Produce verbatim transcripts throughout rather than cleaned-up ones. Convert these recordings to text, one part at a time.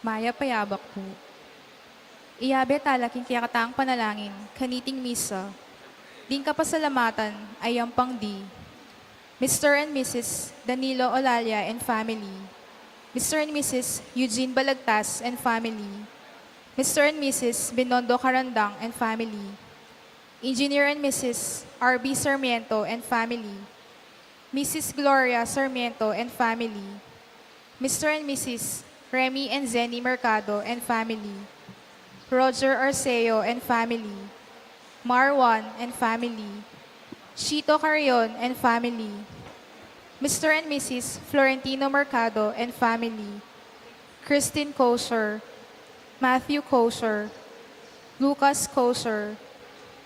Mayap a yabak pu. Iyabe tala king kekatang panalangin kaniting misa ding kapasalamatan a yampang di Mister and Missus Danilo Olalia and family, Mister and Missus Eugene Balagtas and family, Mister and Missus Binondo Carandang and family, Engineer and Missus R B Sarmiento and family, Missus Gloria Sarmiento and family, Mister and Missus Remy and Zenny Mercado and family, Roger Arceo and family, Marwan and family, Chito Carrion and family, Mister and Missus Florentino Mercado and family, Christine Kosher, Matthew Kosher, Lucas Kosher,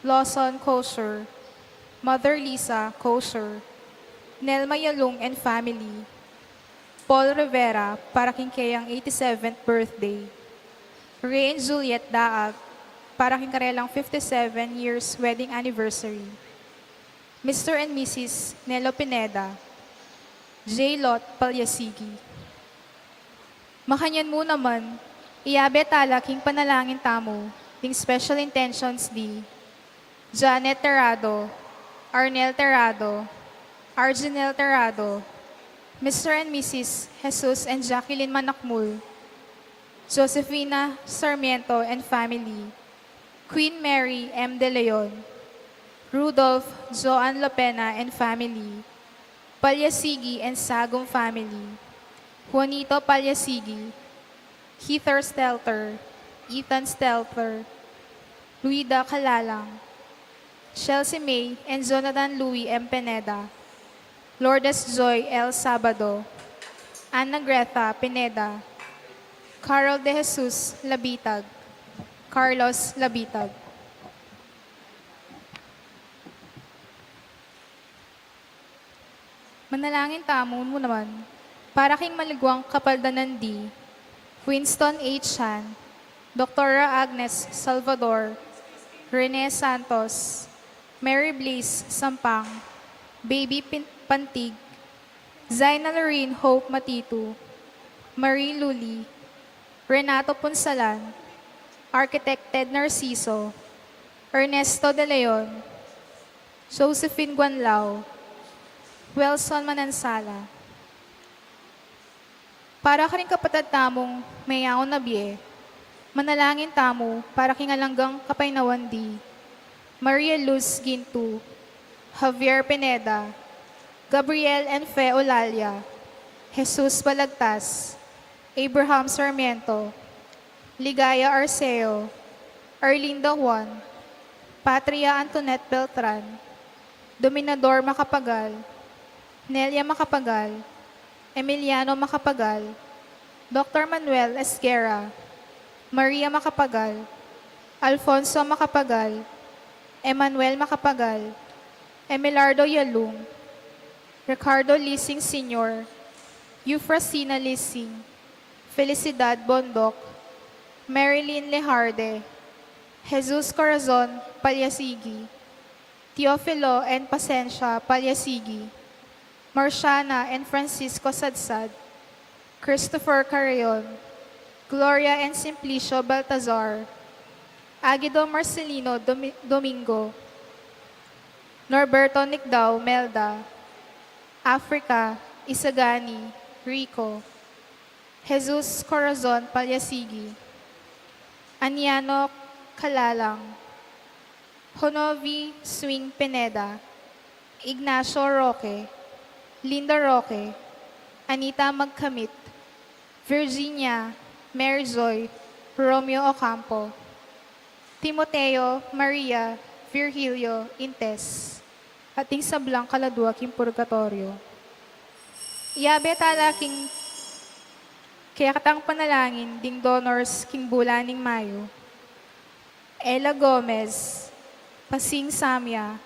Lawson Kosher, Mother Lisa Kosher, Nelma Yalung and family, Paul Rivera para king keyang eighty-seventh birthday, Ray and Juliet Daag para king karelang fifty-seven years wedding anniversary, Mister and Missus Nelo Pineda, J. Lot Palyasigi. Makanyan mu naman, iyabe tala king panalangin tamu ding special intentions di Janet Terrado, Arnel Terrado, Arginel Terrado, Mister and Missus Jesus and Jacqueline Manakmul, Josefina Sarmiento and family, Queen Mary M. De Leon, Rudolph Joan Lopena and family, Palyasigi and Sagum family, Juanito Palyasigi, Heather Stelter, Ethan Stelter, Luida Calalang, Chelsea May and Jonathan Louis M. Pineda, Lourdes Joy L. Sabado, Ana Greta Pineda, Carol De Jesus Labitag, Carlos Labitag. Manalangin tamu mu naman para king malugwang kapaldanan di Winston H. Chan, Doktora Agnes Salvador, Rene Santos, Mary Bliss Sampang, Baby Pin-, Pantig, Zaina Lorraine Hope Matitu, Marie Luli, Renato Punsalan, Architect Ted Narciso, Ernesto De Leon, Josephine Guanlao, Wilson Manansala. Para karing kapatad tamung meyaun na bie, manalangin tamu para king alanggang kapaynawan di Maria Luz Gintu, Javier Pineda, Gabriel and Fe Olalia, Jesus Balagtas, Abraham Sarmiento, Ligaya Arceo, Arlinda Juan, Patria Antoinette Beltran, Dominador Macapagal, Nelia Macapagal, Emiliano Macapagal, Doktor Manuel Esguerra, Maria Macapagal, Alfonso Macapagal, Emmanuel Macapagal, Emelardo Yalung, Ricardo Lising Senior, Eufrasina Lising, Felicidad Bondoc, Marilyn Lejarde, Jesus Corazon Palyasigi, Teofilo and Pasensia Palyasigi, Marciana and Francisco Sadsad, Christopher Carreon, Gloria and Simplicio Baltazar, Aguido Marcelino Domi-, Domingo, Norberto Nicdao Melda, Africa Isagani Rico, Jesus Corazon Palyasigi, Aniano Calalang, Honovi Swing Pineda, Ignacio Roque, Linda Roque, Anita Magkamit, Virginia, Mary Joy, Romeo Ocampo, Timoteo Maria Virgilio Intes, at ding sablang kaladua king purgatoryo. Iyabe tala king kekatang panalangin ding donors king bulan ning Mayo. Ella Gomez, Pasing Samia,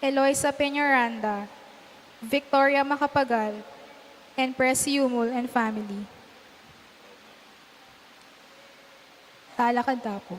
Eloisa Peñaranda, Victoria Macapagal, and Presi Yumul and family. Talakad ta po.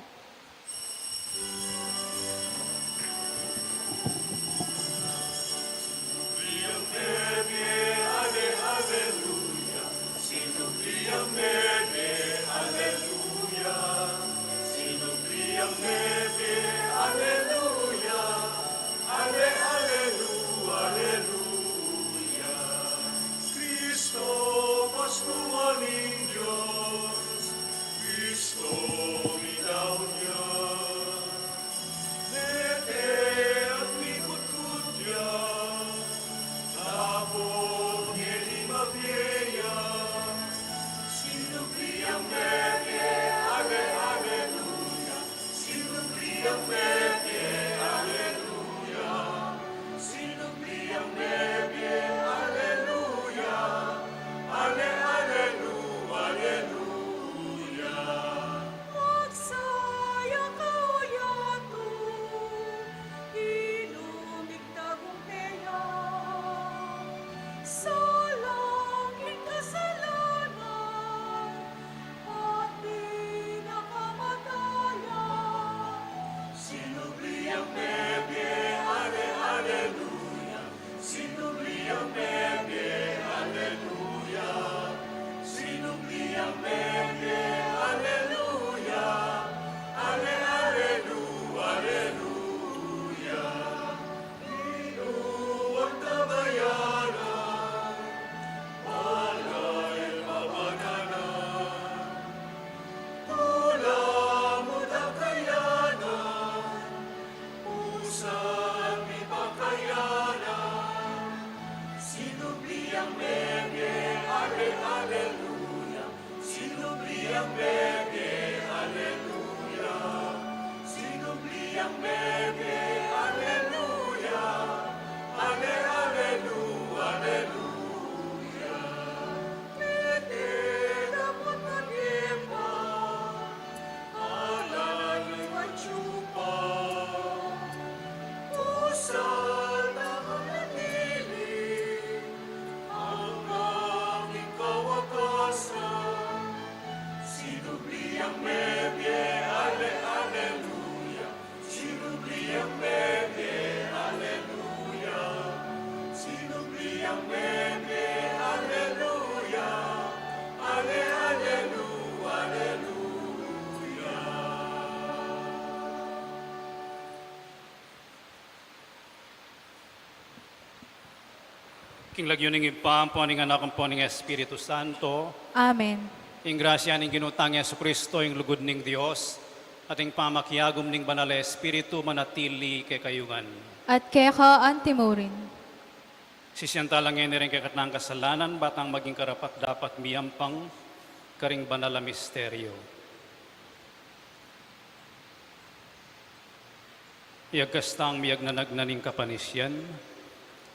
Cristo, Paskual ning Dios, Cristo, binaun ya. Mete at mikutkud ya, dapot ngeni mabie ya. Sinubli yang mebie, ale, aleluya. Sinubli yang mebie, aleluya. Sinubli yang mebie, aleluya. Ale, alelu, aleluya. Magsaya kayu yatu, inumig tagumpay ya. Salang ing kasalanan, pati na kamatayan. Sinubli yang mebie, ale, aleluya. Sinubli yang mebie, aleluya. Sinubli yang mebie, aleluya. Ale, alelu, aleluya. Minuan tabayanan, palay pabananan, tula mu da kayanan, pusan mi pa kayanan. Sinubli yang mebie, ale, aleluya. Sinubli yang mebie, aleluya. Sinubli yang mebie, aleluya. Ale, alelu, aleluya. Mete dapot mabie pa, ala yu pa, pusan na manatili. King lagyu ning Ibpa, ampo ning Anak, ampo ning Espiritu Santo. Amen. Ing grasya ning Ginu tang Jesucristo, ing lugud ning Dios, at ing pamakiagum ning Banal a Espiritu manatili kekayu ngan. At keka antimurin. Sisian tala ngeni ring kekatang kasalanan, ba tang maging karapat-dapat miyampang karing banal a misteryo. Iyagkas tang miyagnanagnan ing kapanisian.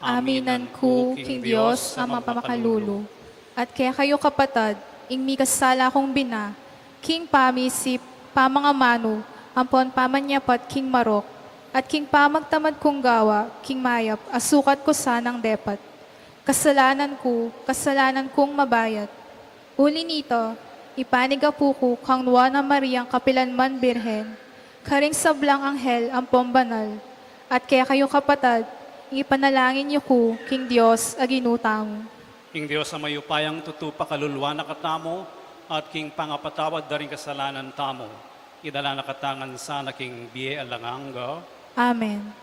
Aminan ku king Dios a mapamakalulu, at kekayu kapatad, ing mikasala kung bina, king pamisip, pamangamanu, ampon pamanyapat king marok, at king pamagtamad kung gawa king mayap a sukat ku sanang depat. Kasalanan ku, kasalanan kung mabayat. Uli nito, ipanigapu ku kang Nuan a Mariang kapilan man Birhen, karing sablang anghel ampon banal, at kekayu kapatad, ipanalangin yu ku king Dios a Ginu tamu. Ing Dios a mayupayang tutu pakaluluan na katamu, at king pangapatawad da ring kasalanan tamu, idala na katamu ngan sana king bie alang angga. Amen.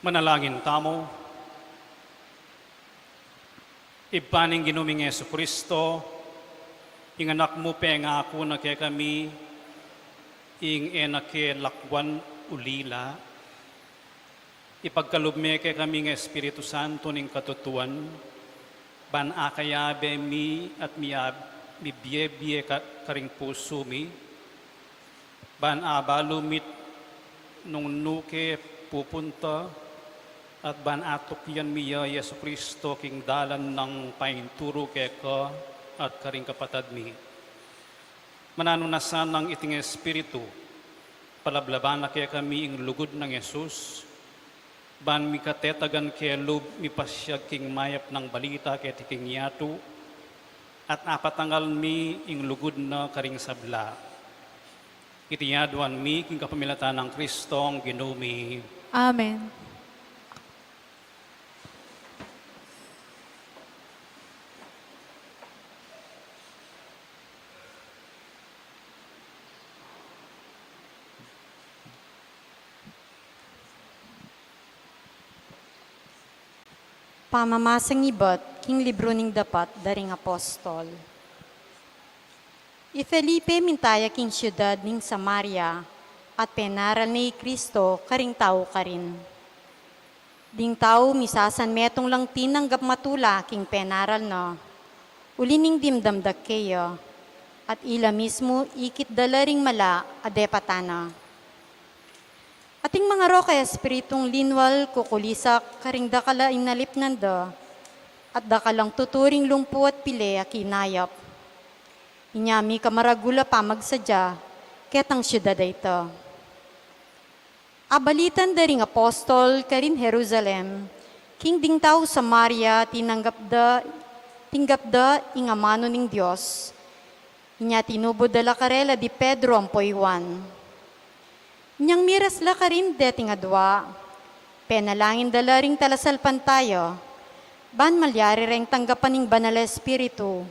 Manalangin tamu. Ibpa ning Ginu ming Jesucristo, ing Anak mu pengaku na kekami ing e na ke lakwan ulila. Ipagkalub me kekami ing Espiritu Santo ning katutuan, ban akayabe mi at mia-, mibie-bie ka-, karing pusu mi, ban abalu mit nung nu ke pupunta, at ban atukyan mi ya i Jesucristo king dalan nang painturu keka at karing kapatad mi. Mananu na sanang iting Espiritu, palablaban na kekami ing lugud nang Jesus, Ban mi katetagan ke lub mipasyag king mayap nang balita keti king yatu, at apatangal mi ing lugud na karing sabla. Iti aduan mi king kapamilatan nang Kristong Ginu mi. Amen. Pamamasang ibat king libru ning Dapat da ring Apostol. I Felipe minta ya king siudad ning Samaria, at penaral ne i Kristo karing tau karin. Ding tau misasanmetung lang tinanggap matula king penaral na, uli ning dimdam da keya, at ila mismu ikit da la ring mala a depatan na. Ating mangarok a espiritung linwal kukulisak karing dakal a inalipnan da, at dakal lang tutu ring lumpu at pile a kinayap. Inya mika maragul a pamagsadya ketang siudad a ita. Abalitan da ring apostol karin Jerusalem king ding tau Samaria tinanggap da, tinggap da ing amanu ning Dios. Inya tinubud da la karela di Pedro ampo i Juan. Inyang miras la karin deting adua, penalangin da la ring talasalpantaya ban malyari reng tanggapan ing Banal a Espiritu.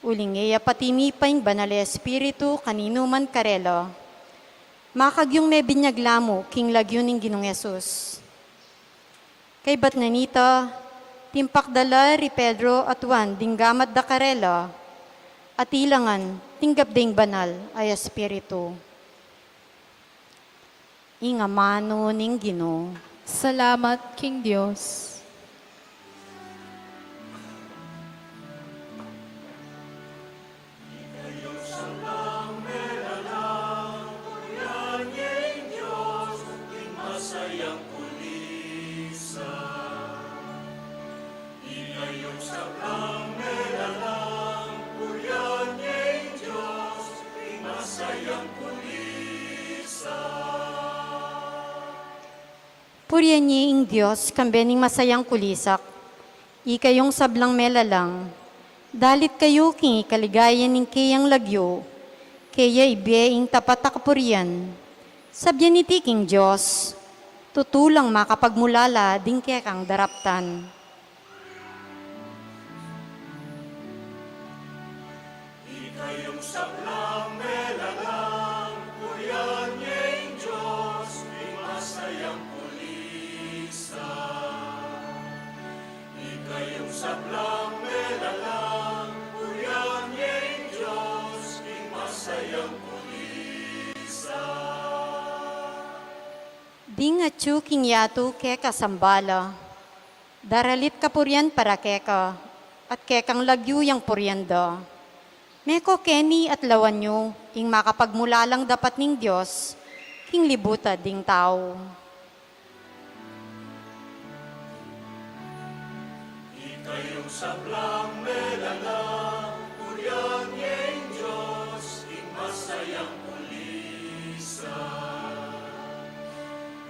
Uling e ya patimi pa ing Banal a Espiritu kaninu man karela, makagyung mebinyag la mu king lagyu ning Ginung Jesus. Kaybat na nita, timpak da la ri Pedro at Juan ding gamat da karela, at ila ngan tinggap da ing Banal a Espiritu. Ing amanu ning Ginu. Salamat king Dios. Purian ye ing Dios, kambe ning masayang kulisak. Ikayung sablang melalang, dalit kayu king ikaligaya ning keyang lagyu, keya ibie ing tapat a kapurian. Sabyan iti king Dios, tutu lang makapagmulala ding kekang daraptan. Ikayung sablang melalang, purian ye ing Dios, ing masayang kulisak. Ikayung sablang melalang, purian ye ing Dios, ing masayang kulisak. Ding atyu king yatu keka sambala, daralit kapurian para keka, at kekang lagyu yang purian da. Meko keni at lawan yu ing makapagmulalang dapat ning Dios king libutan ding tau. Ikayung sablang melalang, purian ye ing Dios, ing masayang kulisak.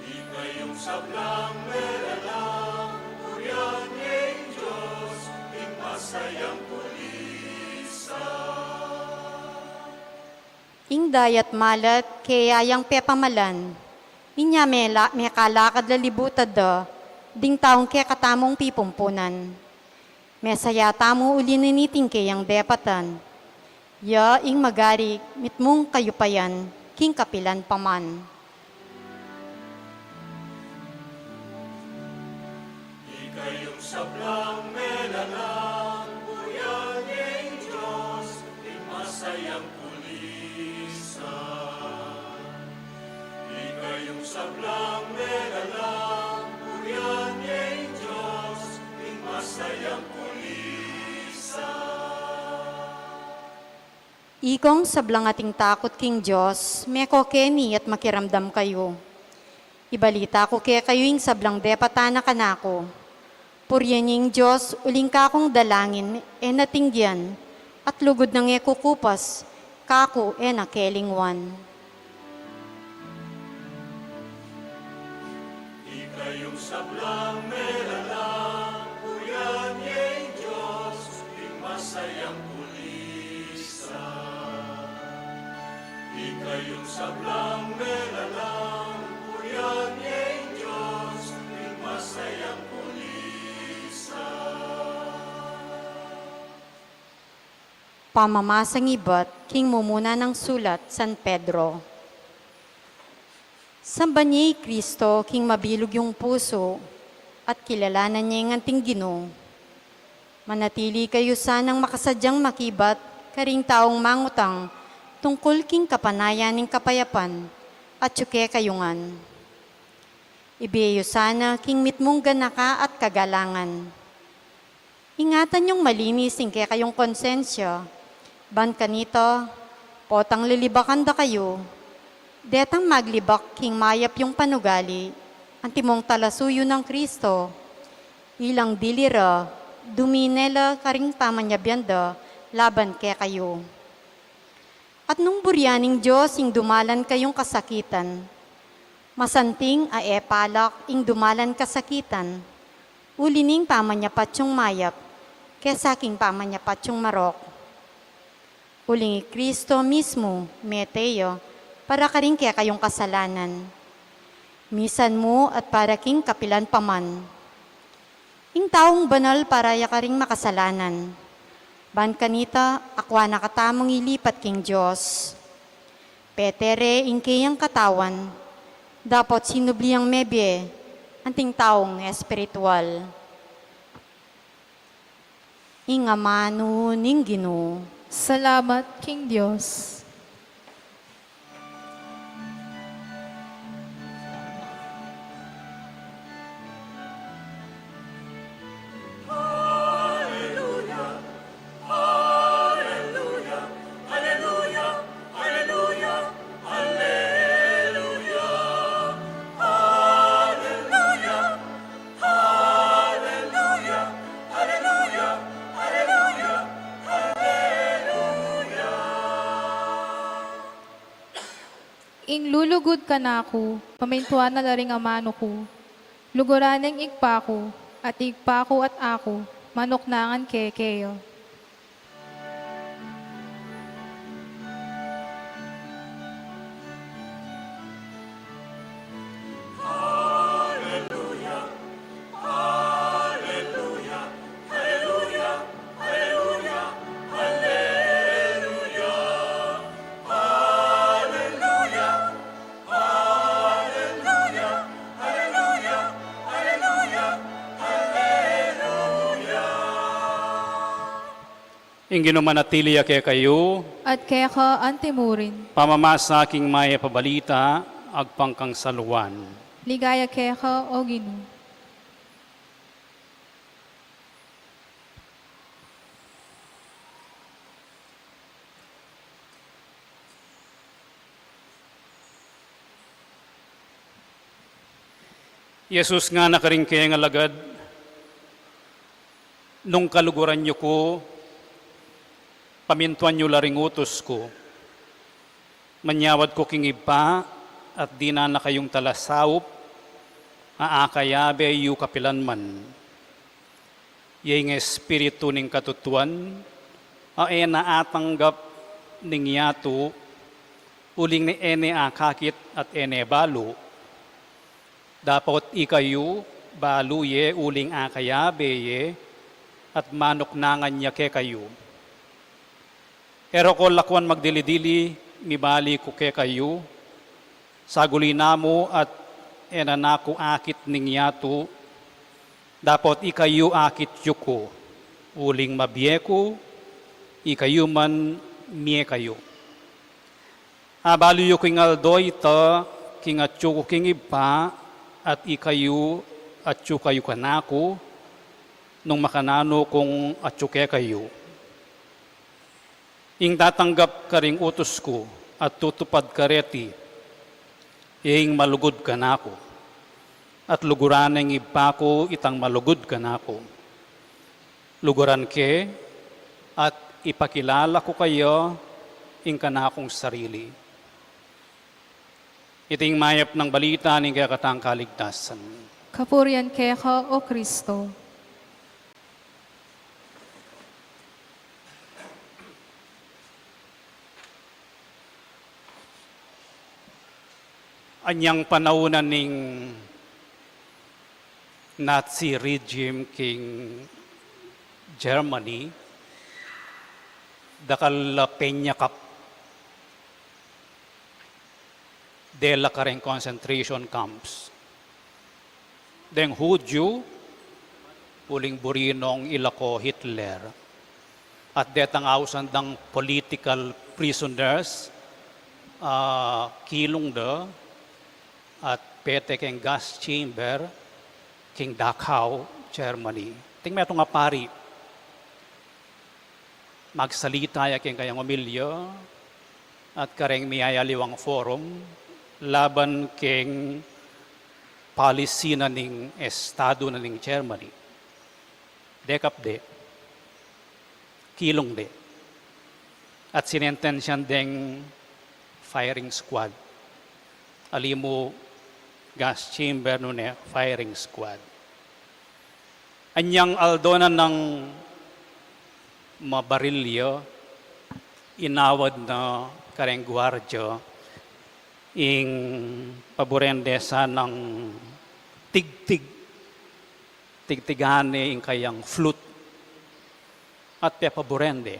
Ikayung sablang melalang, purian ye ing Dios, ing masayang kulisak. Ing dayat malat, keya yang pepamalan, inya mela-, mekalakad la libutan da ding taung kekatamung pipumpunan. Mesaya tamu uli na niting keyang depatan. Ya ing magari mitmung kayupayan king kapilan pa man. Ikayung sablang melalang, purian ye ing Dios, ing masayang kulisak. Ikayung sablang melalang, purian ye ing Dios, ing masayang kulisak. Ikong sablang ating takut king Dios, meko keni at makiramdam kayu. Ibalita ku kekayu ing sablang depatan na kanaku. Purian ye ing Dios, uling kakung dalangin e na tinggian, at lugud nang e kukupas, kaku e na kelingwan. Ikayung Yang pulisan, ikayung sablang melalang, purian ye ing Dios, ing masayang pulisan. Pamamasang ibat king mumuna nang sulat San Pedro. Samban ye i Kristo king mabilug yung pusu at kilalanan ye ngan anting Ginu. Manatili kayu sanang makasadyang makibat karing taung mangutang tungkul king kapanayan ning kapayapan, atyu kekayu ngan. Ibie yu sana king mitmung ganaka at kagalangan. Ingatan yung malinis ing kekayung konsensya, ban kanita, potang lilibakan da kayu, detang maglibak king mayap yung panugali, antimong talasuyu nang Kristo, ilang dili ra, dumine la karing pamanyabian da laban kekayu. At nung burian ning Dios ing dumalan kayung kasakitan, masanting a e palak ing dumalan kasakitan, uli ning pamanyapat yung mayap, kesa king pamanyapat yung marok. Uling i Kristo mismu, mete ya, para karing kekayung kasalanan. Misan mu at para king kapilan pa man. Ing taung banal para ya karing makasalanan. Ban kanita, akwa na katamung ilipat king Dios. Petere ing keyang katawan, dapot sinubli yang mebie, anting taung espiritual. Ing amanu ning Ginu. Salamat king Dios. Ing lulugud kanaku, pamintuan na la ring amanu ku. Luguran neng Ibpa ku, at Ibpa ku at aku, manuknangan ke keya. Ing Ginu manatili ya kekayu. At keka antimurin. Pamamasa king Mayap a Balita agpang kang San Juan. Ligaya keka, O Ginu. Jesus ngana karing kayang alagad, nung kaluguran yu ku, pamintuan yu la ring utus ku. Manyawad ku king Ibpa, at dinan na kayung talasaup, a akayabe yu kapilan man. Iya ing Espiritu ning katutuan, a e na atanggap ning yatu, uling e ne akakit at e ne balu. Dapot ikayu, balu ye uling akayabe ye, at manuknangan ya kekayu. E ra ko lakwan magdili-dili, mibalik ku kekayu, saguli na mu at e na ku akit ning yatu, dapot ikayu akit yu ku, uling mabie ku, ikayu man mie kayu. Abalu yu king aldo ita, king atyu ku king Ibpa, at ikayu, atyu kayu kanaku, nung makananu kung atyu kekayu. Ing tatanggap karing utus ku at tutupad kareti, iya ing malugud kanaku, at luguran ning Ibpa ku itang malugud kanaku. Luguran ke at ipakilala ku kaya ing kanakung sarili. Iti ing mayap nang balita ning kekatang kaligtasan. Kapurian keka, O Kristo. Anyang panaun na ning Nazi regime king Germany, dakal la penyakap de la kareng concentration camps. Deng Hudyu, uling buri nong ilako Hitler. At detang ausan dang political prisoners, ah, kilung da, at pete keng gas chamber, king Dachau, Germany. Ating metung a pari, magsalita ya keng kayang omilya, at kareng miyayaliwang forum, laban keng policy na ning estadu na ning Germany. Dekap de. Kilung de. At sinentensyan deng firing squad. Ali mu gas chamber nune firing squad. Anyang aldo na nang mabaril ya, inawad na kareng guardia, ing paburen de sanang tigtig, tigtigan ne ing kayang flute, at pepaburen de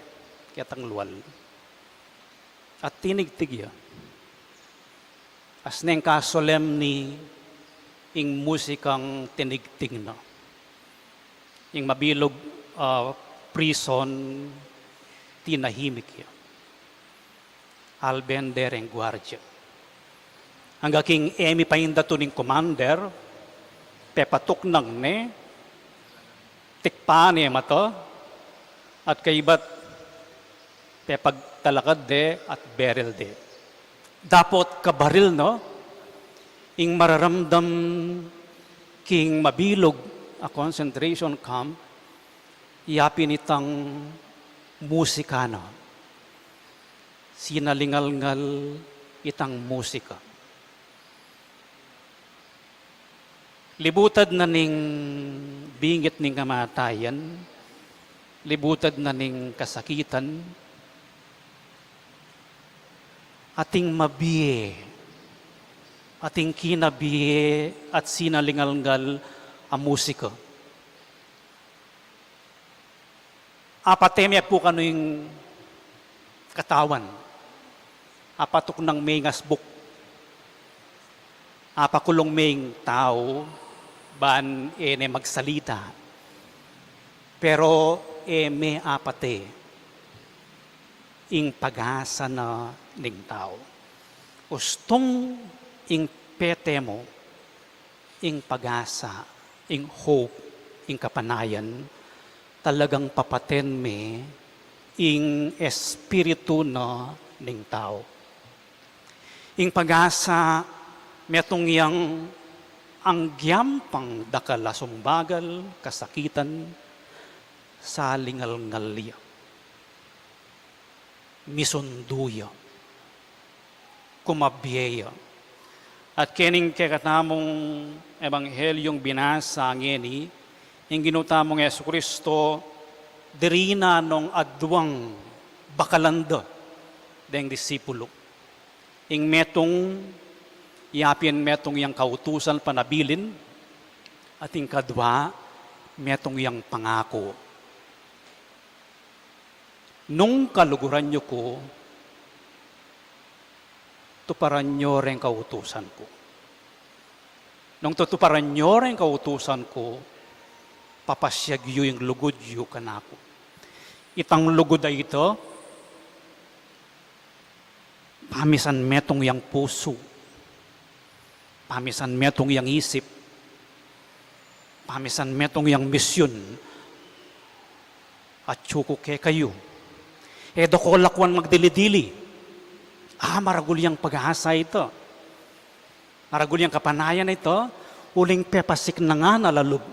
ketang lual. At tinigtig ya. As neng kasolemni ing musikang tinigtig na. Ing mabilug, ah, prison, tinahimik ya. Alben de reng guardia. Angga king e mi paindatu ning commander, pepatuknang ne, tikpan ne mata, at kaybat pepagtalakad de at beril de. Dapot kabaril na ing mararamdam king mabilug a concentration camp, yapin itang musika na. Sinalingalngal itang musika. Libutad na ning bingit ning kamatayan, libutad na ning kasakitan, ating mabie, ating kinabie at sinalingalngal a musika. Apate me pu kanu ing katawan. Apatuknang me ing asbuk. Apakulung me ing tau, ban e ne magsalita. Pero e me apate ing pag-asa na ning tau. Ustung ing pete mu, ing pag-asa, ing hope, ing kapanayan, talagang papaten me ing espiritu na ning tau. Ing pag-asa, metung yang anggyang pang dakal a sumbagal, kasakitan, salingalngal ya. Misundu ya, kumabie ya. At kening kekatamung ebanghelyung binasa ngeni, ing Ginu tamung Jesucristo, diri na nung aduang bakalan da deng disipulu. Ing metung, yapin metung yang kautusan panabilin, at ing kadua, metung yang pangaku. Nung kaluguran yu ku, tuparan yu reng kautusan ku. Nung tutuparan yu reng kautusan ku, papasyag yu ing lugud yu kanaku. Itang lugud a ita, pamisan metung yang pusu, pamisan metung yang isip, pamisan metung yang misyun, atyu ku kekayu. E da ko lakwan magdili-dili. Ah, maragul yang pag-asa ita. Maragul yang kapanayan ita, uling pepasiknangan a lalub.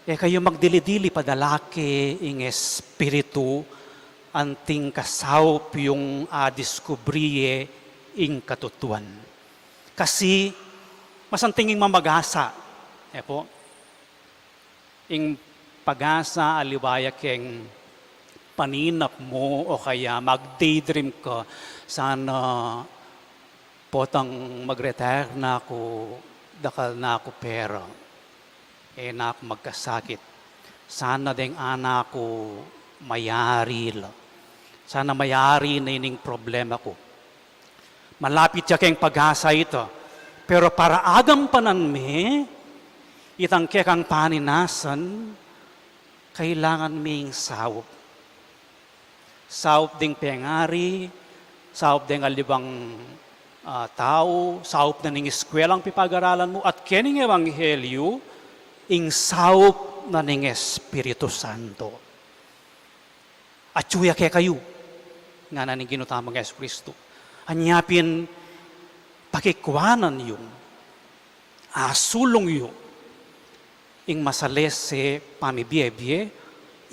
E kayu magdili-dili, padala ke ing Espiritu, anting kasaup yung adiskubre ye ing katutuan. Kasi, masanting ing mamagasa. E pu, ing pag-asa aliwa ya keng paninap mu o kaya magdaydream ka, sana Potang mag-retire na ku, dakal na ku pera, e na ku magkasakit. Sana deng anak ku mayari la. Sana mayari na ining problema ku. Malapit ya keng pag-asa ita. Pero para agampanan me itang kekang paninasan, kailangan ming saup. Saup ding pengari, saup ding aliwang, ah, tau, saup na ning eskwelang pipagaralan mu, at kening ebanghelyu, ing saup na ning Espiritu Santo. Atyu ya kekayu, ngana ning Ginu tamung Jesucristo. Anya pin pakikwanan yu, asulung yu ing masalese pamibiebie,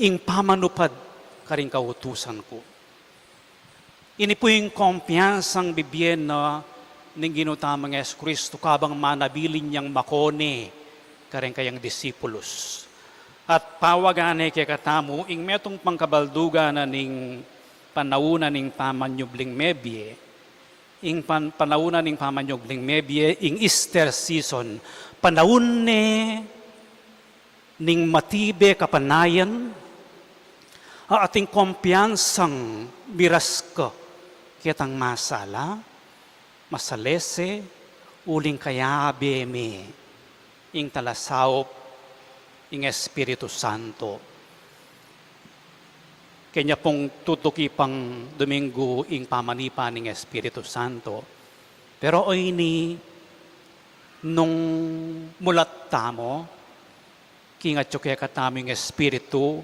ing pamanupad karing kautusan ku. Ini pu ing kumpiyansang bibie na ning Ginu tamung Jesucristo kabang manabilin yang makone kareng kayang disipulus. At pawagan ne kekatamu ing metung pang kabaldugan na ning panaun na ning pamanyubling mebie, ing pan-, panaun na ning pamanyubling mebie, ing Easter season, panaun ne ning matibe kapanayan, a ating kumpiyansang miras ka ketang masala, masalese, uling kayabe me ing talasaup, ing Espiritu Santo. Kenya pung tutuki pang Domingo ing pamanipa ning Espiritu Santo. Pero o ini, nung mulat tamu, king atyu kekatamu ing Espiritu,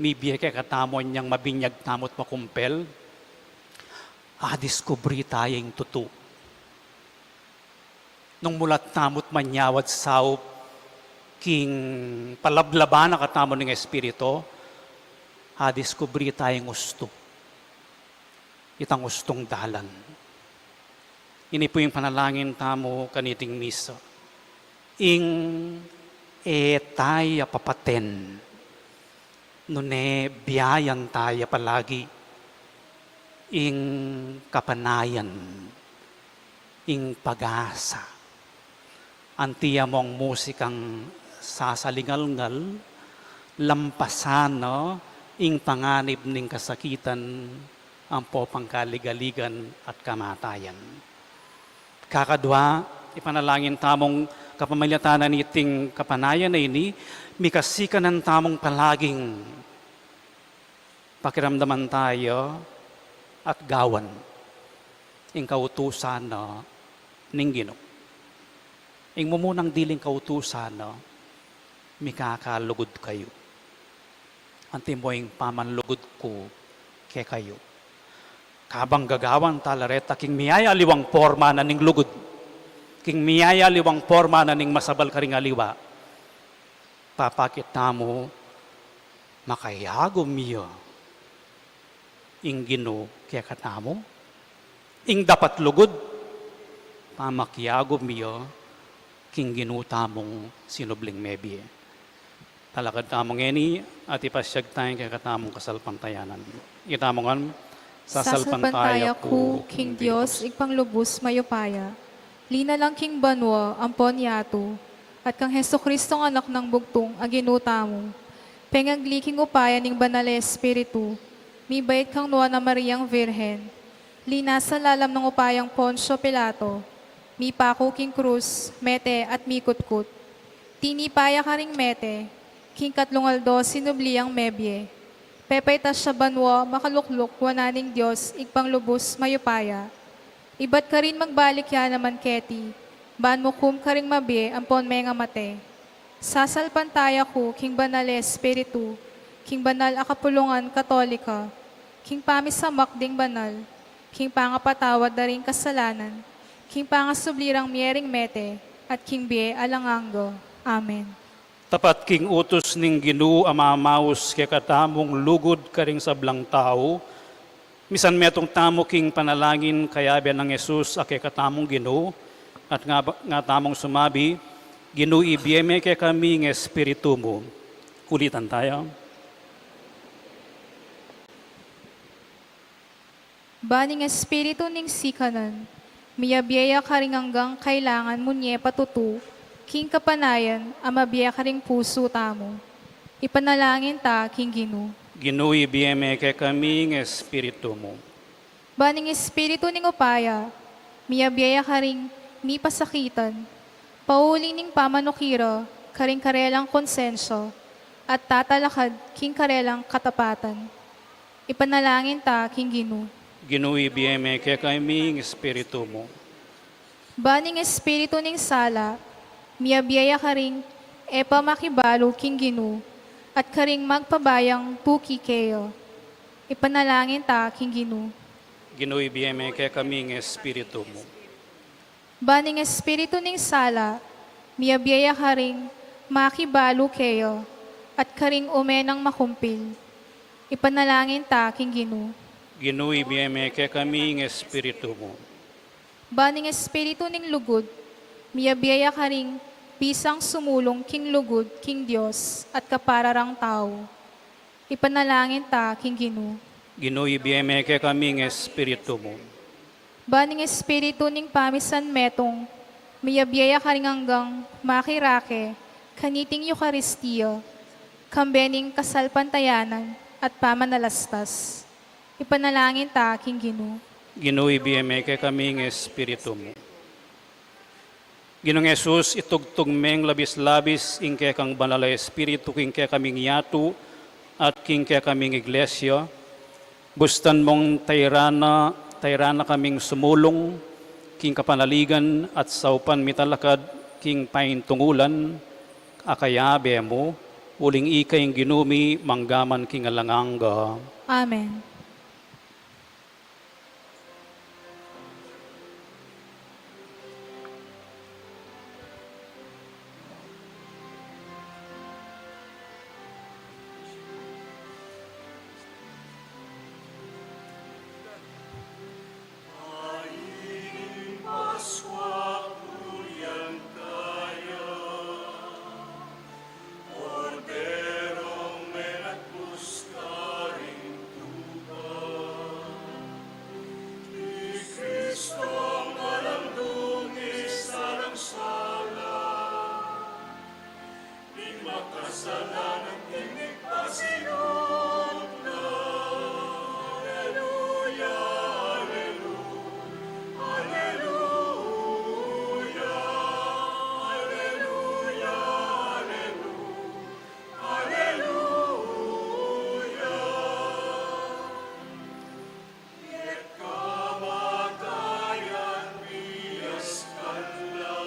mibie kekatamu anyang mabinyag tamu't makumpel, a diskubri taya ing tutu. Nung mulat tamu't manyawad saup king palablaban na katamu ning Espiritu, a diskubri taya ing ustu. Itang ustung dalan. Ini pu ing panalangin tamu kaniting misa. Ing e taya papaten, nune biayan taya palagi ing kapanayan, ing pag-asa. Anti ya mung musikang sasalingalngal, lampasan na ing panganib ning kasakitan, ampo pangkaligaligan at kamatayan. Kakadwa, ipanalangin tamung kapamilatan na niting kapanayan na ini, mikasikanan tamung palaging pakiramdaman taya at gawan ing kautusan na ning Ginu. Ing mumunang diling kautusan na, mikakalugud kayu. Antimo ing pamanlugud ku kekayu. Kabang gagawan tala reta king miyayaliwang porma na ning lugud, king miyayaliwang porma na ning masabal karing aliwa, papakit tamu, makayagum ya ing Ginu kekatamu, ing dapat lugud, pamakiagum ya king Ginu tamung sinubling mebie. Talakad tamu ngeni at ipasyag taya ing kekatamung kasalpantayanan. Itamu ngan, sasalpantaya ku king Dios, Ibpang lubus mayupaya, linalang king banua ampon yatu, at kang Jesucristong Anak nang bugtung a Ginu tamu, pengagli king upaya ning Banal a Espiritu, mibait kang Nuan a Mariang Virgen, linasa lalam nang upayang Poncio Pilato, mipaku king krus, mete at mikutkut. Tinipa ya karing mete, king katlung aldo sinubli yang mebie. Pepaitas ya banua, makalukluk wanan ning Dios, Ibpang lubus mayupaya. Ibat karin magbalik ya naman keti, ban mukum karing mabie ampon mengamate. Sasalpantaya ku king Banal a Espiritu, king banal a kapulungan Katolika, king pamisamak ding banal, king pangapatawad da ring kasalanan, king pangasubli rang mie ring mete, at king bie alang angga. Amen. Tapat king utus ning Ginu a mamaus kekatamung lugud karing sablang tau, misan metung tamu king panalangin kayabe nang Jesus a kekatamung Ginu, at nga, nga tamung sumabi, Ginu, ibie me kekami ing Espiritu mu. Ulitan taya. Ban ing Espiritu ning sikanan, Miyabie ya karing anggang kailangan mu ne patutu, king kapanayan a mabie karing pusu tamu. Ipanalangin ta king Ginu. Ginu, ibie me kekami ing Espiritu mu. Ban ing Espiritu ning upaya, miyabie ya karing mipasakitan, pauli ning pamanukira karing karelang konsensya, at tatalakad king karelang katapatan. Ipanalangin ta king Ginu. Ginu, ibie me kekami ing Espiritu mu. Ban ing espiritu ning sala, miyabie ya karing e pa makibalu king Ginu, at karing magpabayang tuki keya. Ipanalangin ta king Ginu. Ginu, ibie me kekami ing Espiritu mu. Ban ing espiritu ning sala, miyabie ya karing makibalu keya, at karing ume nang makumpil. Ipanalangin ta king Ginu. Ginu, ibie me kekami ing Espiritu mu. Ban ing espiritu ning lugud, miyabie ya karing pisang sumulung king lugud king Dios at kaparang tau. Ipanalangin ta king Ginu. Ginu, ibie me kekami ing Espiritu mu. Ban ing espiritu ning pamisan metung, miyabie ya karing anggang makirake kaniting Eukaristia, kambe ning kasalpantayanan at pamanalastas. Ipanalangin ta king Ginu. Ginu, ibie me kekami ing Espiritu mu. Ginung Jesus, itugtug meng labis-labis ing kekang Banal a Espiritu king kekaming yatu at king kekaming Iglesia. Bustan mung tairan na, tairan na kaming sumulung king kapanaligan at saupan mi talakad king paintungulan a kayabe mu, uling ika ing Ginu mi mangga man king alang angga. Amen. Korderong menatbus karing tupa, i Kristong alang dungis, alang sala, ing makasalanan king mipasinulut na. Aleluya, aleluya. Aleluya, aleluya, aleluya. Aleluya. Ket kamatayan bias kan la,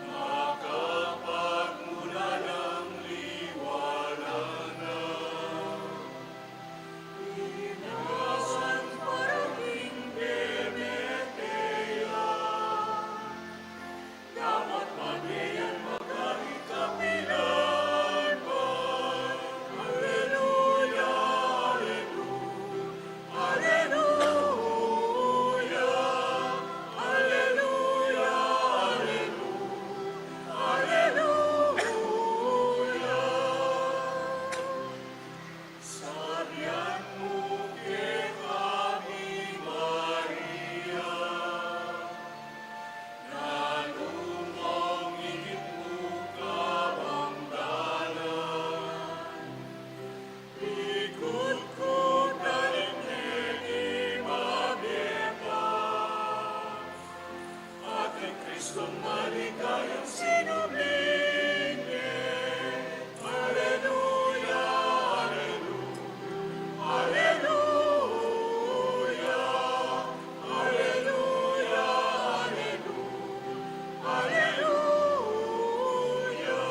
makapagmulalang liwanagan. Inawan para king pemete ya, dapat mate yan magari kapilan pa. Aleluya, aleluya, aleluya, aleluya, aleluya. Sabian mu kekami, Maria, nanu mung ibie mu kabang dalan, ikutkutan ing mebie pa. At ing Kristong maligayang sinubling ne. Aleluya, aleluya, aleluya, aleluya, aleluya, aleluya.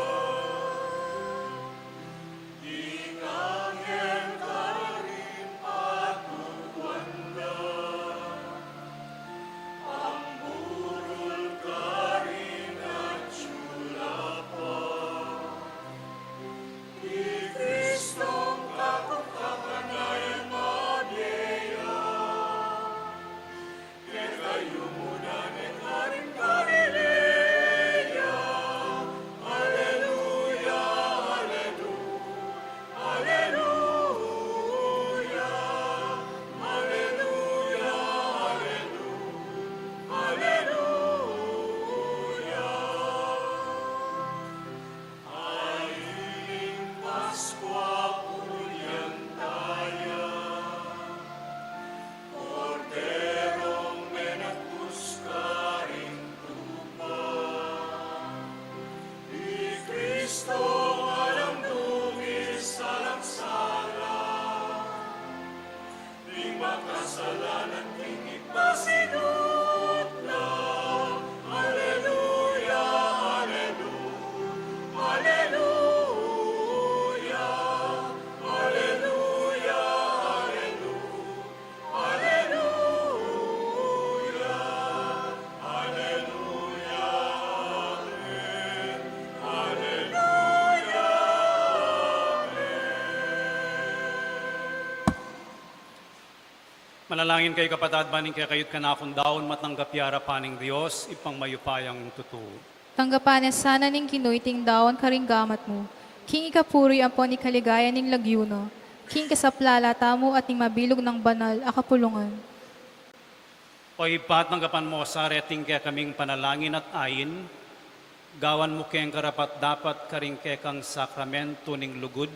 Ika ngan karin patuan da, pangburul karin atyu la pa. I Kristong kakukapan na yang Makasalanan king ipasinut na. Aleluya, aleluya, aleluya, aleluya, aleluya, aleluya, aleluya, amen. Aleluya, amen. Manalangin kayu, kapatad, ban ing kekayu't kanakung daun matanggap ya arapan ning Dios, Ibpang mayupayang tutu. Tanggapan na sana ning Ginu iting daun karing gamat mu, king ikapuri ampon ikaligaya ning lagyu na, king kasaplalan tamu at ning mabilug nang banal a kapulungan. O Ibpa, tanggapan mu sa reting kekaming panalangin at ain, gawan mu keng karapat-dapat karing kekang sakramentu ning lugud,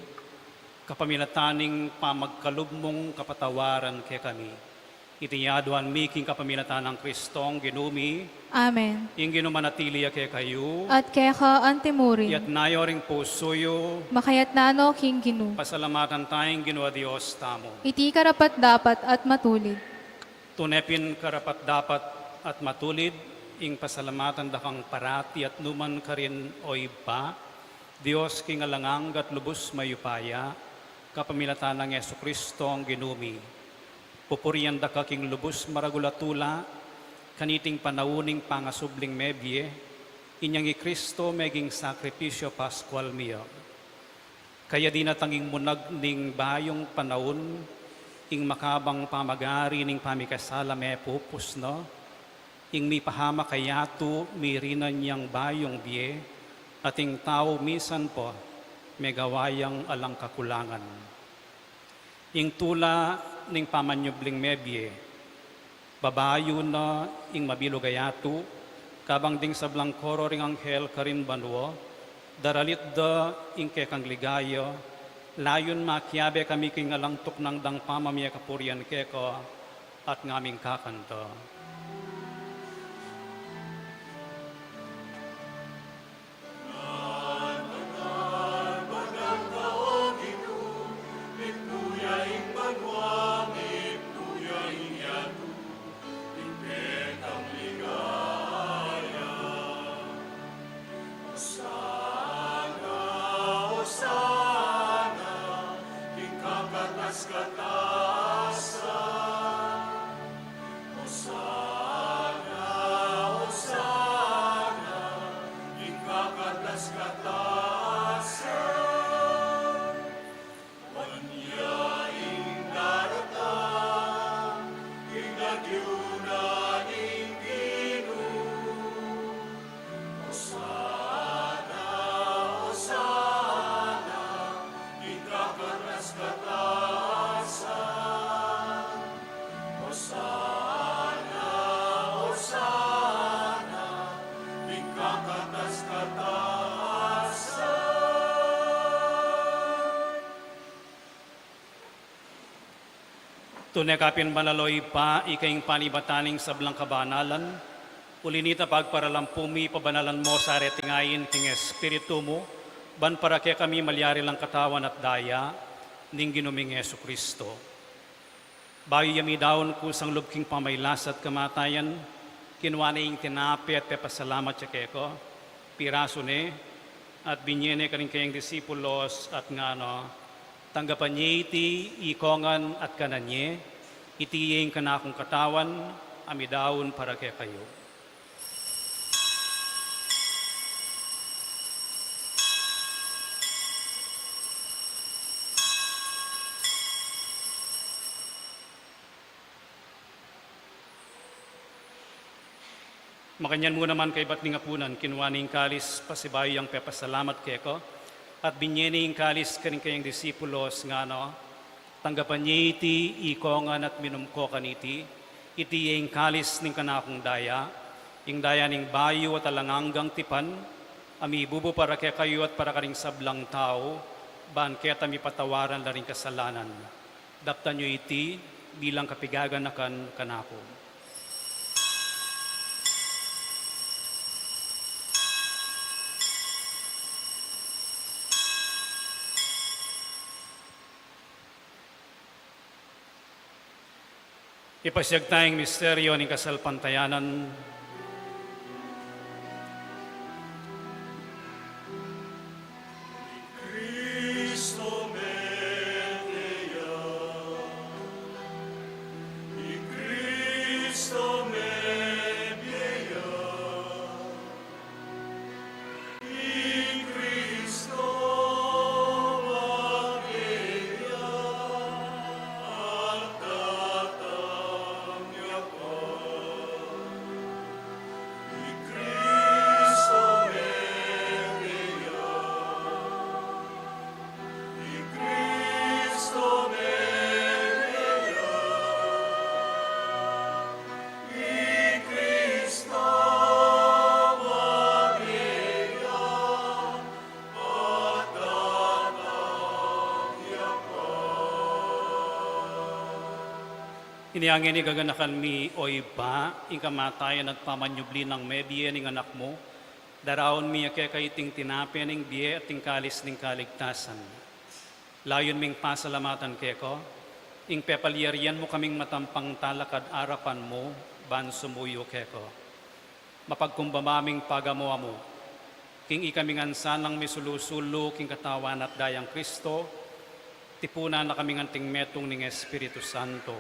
kapamilatan ning pamagkalub mung kapatawaran kekami. Iti aduan mi king kapamilatan nang Kristong Ginu mi. Amen. Ing Ginu manatili ya kekayu. At keka antimurin. Iyatas yu ring pusu yu. Makayatas no king Ginu. Pasalamatan taya ing Ginu a Dios tamu. Iti karapat-dapat at matulid. Tune pin karapat-dapat at matulid ing pasalamatan da kang parati at nukarin man, o Ibpa, Dios king alang angga at lubus mayupaya, kapamilatan nang Jesukristong Ginu mi. Pupurian da ka king lubus maragul a tula, kaniting panaun ning pangasubling mebie, inyang i Kristo meging sakripisyu Paskual mi ya. Kaya dinatang ing munag ning bayung panaun, ing makabang pamagari ning pamikasala mepupus na, ing mipahamak a yatu mirinan yang bayung bie, at ing tau misan pa megawa yang alang kakulangan. Ing tula ning pamanyubling mebie, babayu na ing mabilug a yatu, kabang ding sablang koro ring anghel karin banua, daralit da ing kekang ligaya, layun makiabe kami king alang tuknang dang pamamie kapurian keka, at ngaming kakanta. Osana, osana, king kakatas-katasan. Osana, osana, king kakatas-katasan. Anya ing daratang, ing lagyu na ning Ginu. Osana, osana, king kakatas-katasan. Osana, osana, king kakatas-katasan. Tune ka pin banal, o Ibpa, ika ing panibatan ning sablang kabanalan. Uli na nita, pagparalampu mi, pabanalan mu sa reting ain king Espiritu mu, ban para kekami malyari lang katawan at daya ning Ginu ming Jesucristo. Bayu ya midaun kusang lub king pamailas at kamatayan, kinua ne ing tinape at pepasalamat ya keka, pirasu ne, at binye ne karing kayang disipulos, at ngana, tanggapan ye iti ikongan at kanan ye, iti ing kanakung katawan, a midaun para kekayu. Makanyan mu naman kaybat ning apunan, kinua ne ing kalis, pasibayu yang pepasalamat keka, at binye ne ing kalis karing kayang disipulos, ngana, tanggapan ye iti ikongan at minum ko kaniti, iti ya ing kalis ning kanakung daya, ing daya ning bayu at alang anggang tipan, a mibubu para kekayu at para karing sablang tau, ban keta mipatawaran la ring kasalanan. Daptan yu iti bilang kapigaganakan kanaku. Ipasyag taya ing misteryo ning kasalpantayanan. Cristo mete ya, i Cristo mebie ya, i Cristo mebie ya, at datang ya pa. I Cristo mebie ya, i Cristo mebie ya, i Cristo mebie ya, at datang ya pa. Inya ngeni gaganakan mi, o Ibpa, ing kamatayan at pamanyubli nang mebie ning Anak mu, daraun mi keka iting tinape ning bie at ing kalis ning kaligtasan. Layun ming pasalamatan keka ing pepalyarian mu kaming matampang talakad arapan mu ban sumuyu keka. Mapagkumbaba ming pagamu-amu king ikami ngan sanang misulu-sulu king Katawan at Dayang Kristo, tipunan na kaming anting metung ning Espiritu Santo.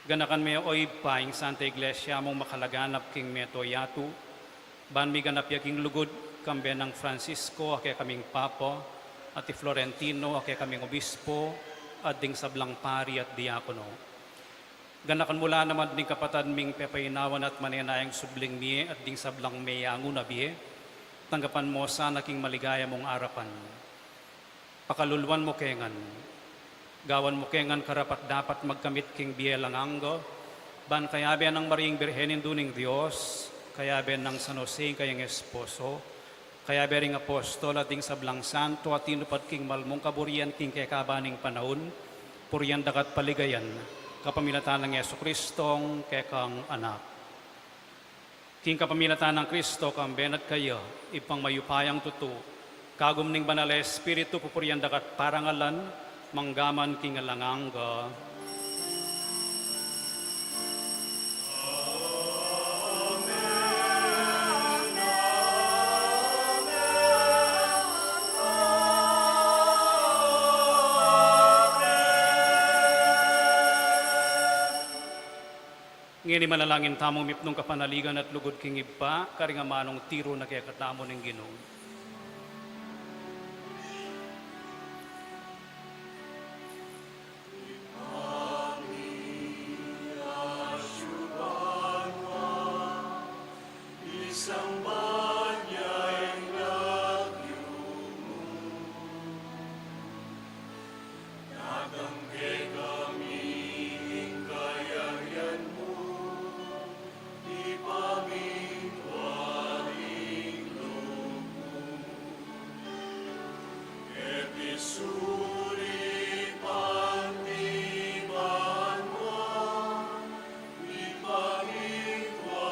Ganakan me, o Ibpa, ing Santa Iglesia mung makalaganap king mabilug a yatu, ban miganap ya king lugud, kambe nang Francisco a kekaming Papa, at i Florentino a kekaming Obispo, at ding sablang pari at diakono. Ganakan mu la naman ding kapatad ming pepainawan at manenayang subling mie at ding sablang meyangu na bie, tanggapan mu sana king maligaya mung arapan. Pakaluluan mu ke ngan. Gawan mu ke ngan karapat-dapat magkamit king bie alang angga, ban kayabe nang Mariang Birhen Indu ning Dios, kayabe nang San Jose ing kayang esposo, kayabe ring apostol at ding sablang santo a tinupad king malmung kaburian king kekaban ning panaun, purian daka at paligayan, kapamilatan nang Jesucristong kekang Anak. King kapamilatan nang Kristo, kambe na at kaya, Ibpang mayupayang tutu, kagum ning Banal a Espiritu, pupurian daka at parangalan, mangga man king alang angga. Ngeni manalangin tamu mipnung kapanaligan at lugud king Ibpa, karing amanung tiru na kekatamu ning Ginu. Datang kekami ing kayarian mu, ipamintwa ing lub mu, keti sulip anti banua, ipamintwa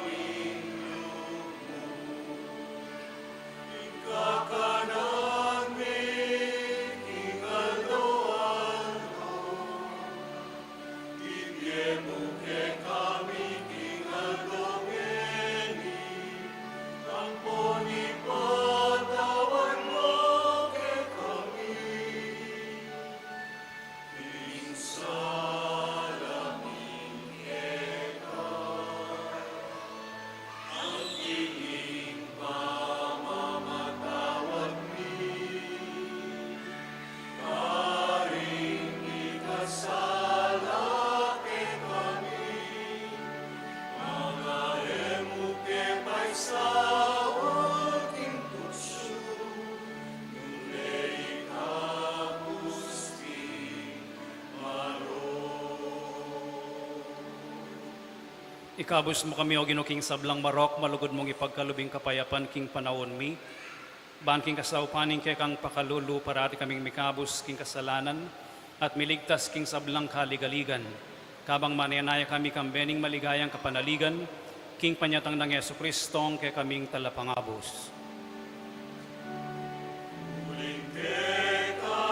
ing lub mu. Ing kakanan mi king aldo-aldo, ibie mu kekami king aldo ngeni, ampon ipatawad mu kekami ing sala mi keka, anti ing pamamatawad mi karing mikasala kekami, manga e mu ke paisaul king tuksu, nune ikabus king marok. Ikabus mu kami, O Ginu, king sablang marok, malugud mung ipagkalub ing kapayapan king panaun mi, ban king kasaupan ning kekang pakalulu, parati kaming mikabus king kasalanan at miligtas king sablang kaligaligan, kabang manenaya kami kambe ning maligayang kapanaligan king panyatang nang Jesucristong kekaming Talapangabus. Uling keka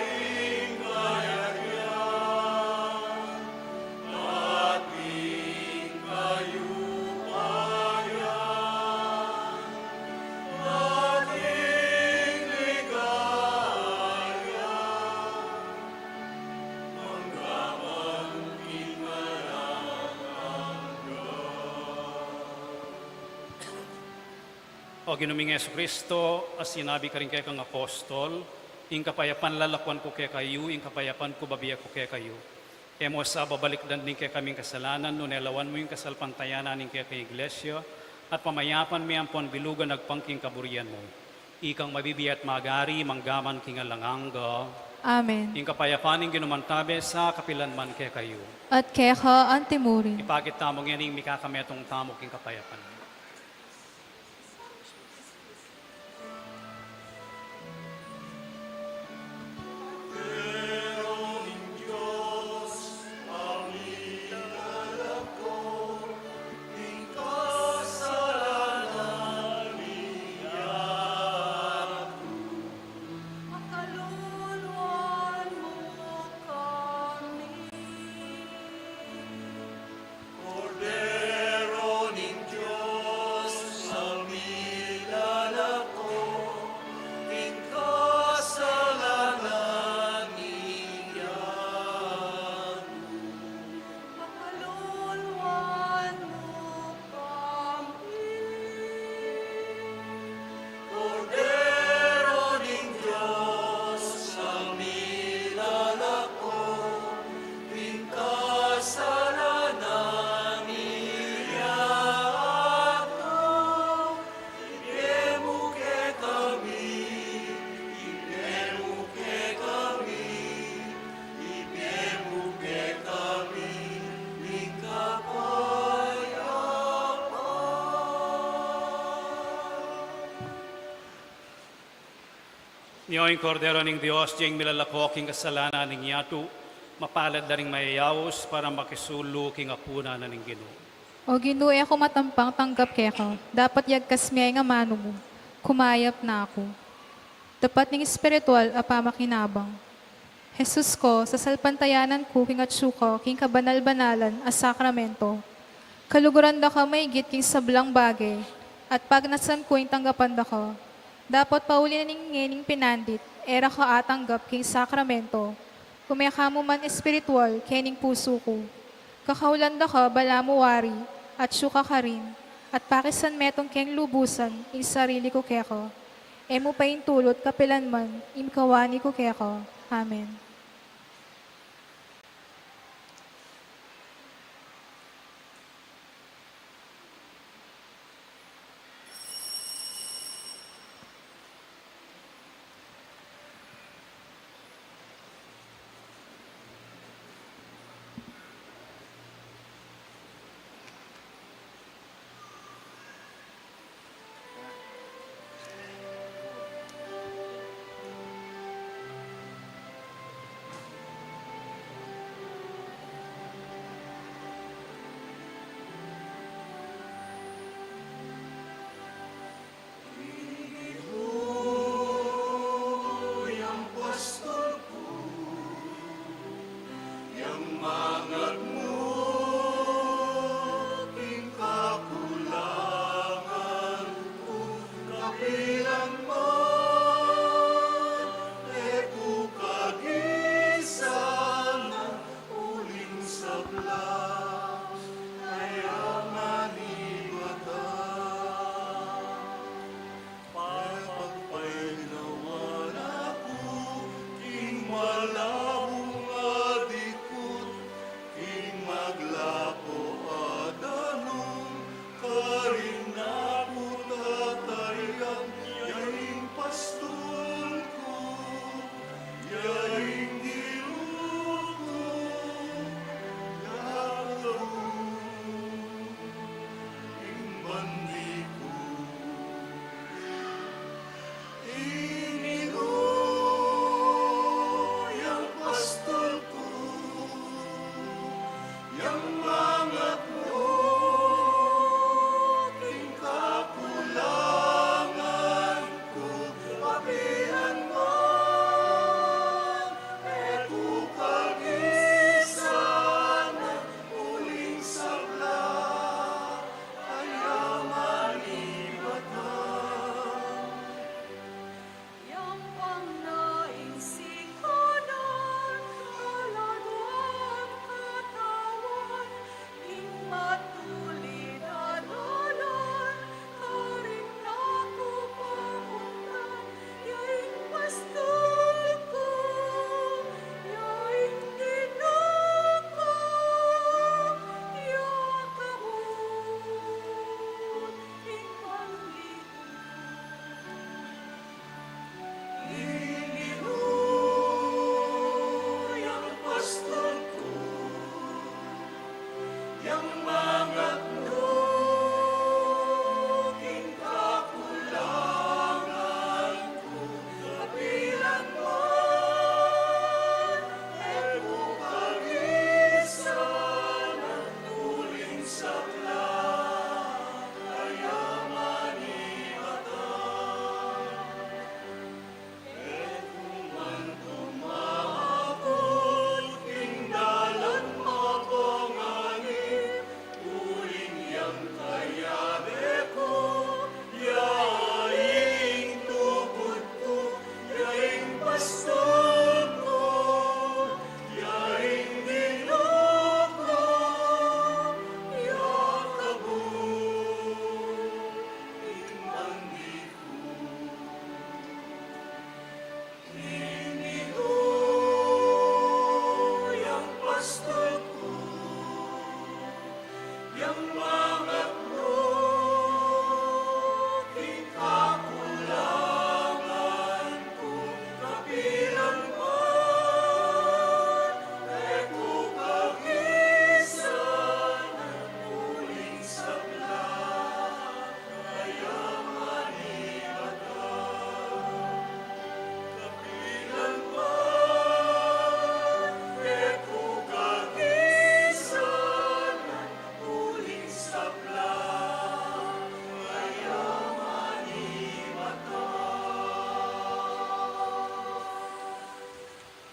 ing kayarian, O Ginu ming Jesucristo, a sinabi karing kekang apostol, ing kapayapan lalakuan ku kekayu, ing kapayapan ku bibie ku kekayu. E mu sa babalikdan ding kekaming kasalanan, nune lawan mu ing kasalpantayanan ning kekang Iglesia, at pamayapan me ampon bilugan agpang king kaburian mu. Ikang mabibie at magari, mangga man king alang angga. Amen. Ing kapayapan ning Ginu mantabe sa kapilan man kekayu. At keka antimurin. Ipakit tamu ngening mikakametung tamu king kapayapan. Pakaluluan mu kami. Kordero ning Dios, a milalako king kasalanan ning yatu. Pakaluluan mu kami. Kordero ning Dios, a milalako king kasalanan ning yatu. Ibie mu kekami, ibie mu kekami, ibie mu kekami ing kapayapan. Nya ing Kordero ning Dios, ing milalako king kasalanan ning yatu, mapalad la ring mayayaus para makisulu king apunan na ning Ginu. O Ginu, e ku matampang tanggap keka, dapot yagkas me ing amanu mu, kumayap na ku. Tapat ning espiritual a pamakinabang. Jesus ko, sasalpantayanan ku king atsu ka king kabanal-banalan a sakramento. Kaluguran da ka maigit king sablang bage, at pagnasan ku ing tanggapan da ka. Dapot pauli na ning ngening pinandit, e ra ka atanggap king sakramento. Ume ka mu man espiritual kening pusu ku. Kakaulan da ka balamu wari, atsu ka karin, at pakisan metung keng lubusan ing sarili ku keka. E mu paintulut kapilan man ing kawani ku keka. Amen.